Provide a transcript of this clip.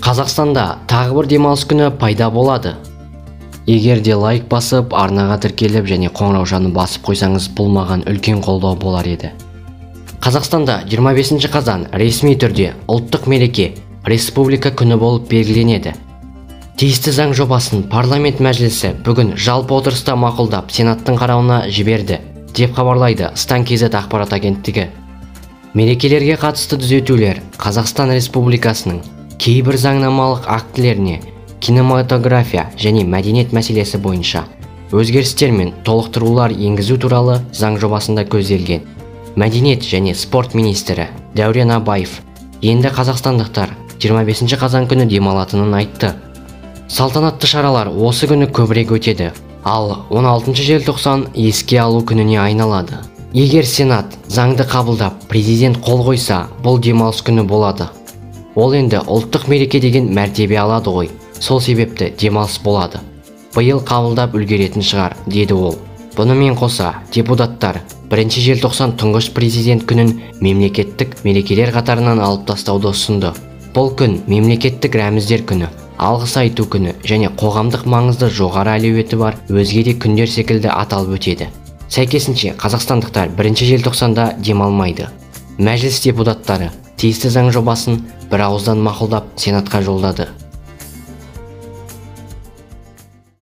Қазақстанда тағы бір демалыс күні пайда болады. Егер де лайк басып, арнаға тіркеліп және қоңыраушаны басып қойсаңыз, бұл маған үлкен қолдау болар еді. Қазақстанда 25 қазан ресми түрде ұлттық мереке, Республика күні болып белгіленеді. Тиісті заң жобасын парламент мәжілісі бүгін жалпы отырыста мақұлдап, Сенаттың қарауына жіберді, деп хабарлайды Стан.kz ақпарат агенттігі. Мерекелерге қатысты түзетулер Қазақстан Республикасының кейбір заңнамалық актілеріне кинематография және мәдениет мәселесі бойынша өзгерістер мен толықтырулар енгізу туралы заң жобасында көзделген. Мәдениет және спорт министрі Дәурен Абаев енді қазақстандықтар 25 қазан күні демалатынын айтты. Салтанатты шаралар осы күні көбірек өтеді, ал 16 желтоқсан еске алу күніне айналады. Егер Сенат заңды қабылдап, президент қол қойса, бұл демалыс күні болады. Ол енді ұлттық мереке деген мәртебе алады ғой, сол себепті демалыс болады. Биыл қабылдап үлгеретін шығар, деді ол. Бұнымен қоса, депутаттар 1 желтоқсан тұңғыш президент күнін мемлекеттік мерекелер қатарынан алып тастауды ұсынды. Бұл күн мемлекеттік рәміздер күні, алғыс айту күні және қоғамдық маңызды жоғары әлеуеті бар өзге де күндер секілді аталып өтеді. Сәйкесінше, қазақстандықтар 1 желтоқсанда демалмайды. Мәжіліс депутаттары тиісті заң жобасын бір ауыздан мақұлдап, Сенатқа жолдады.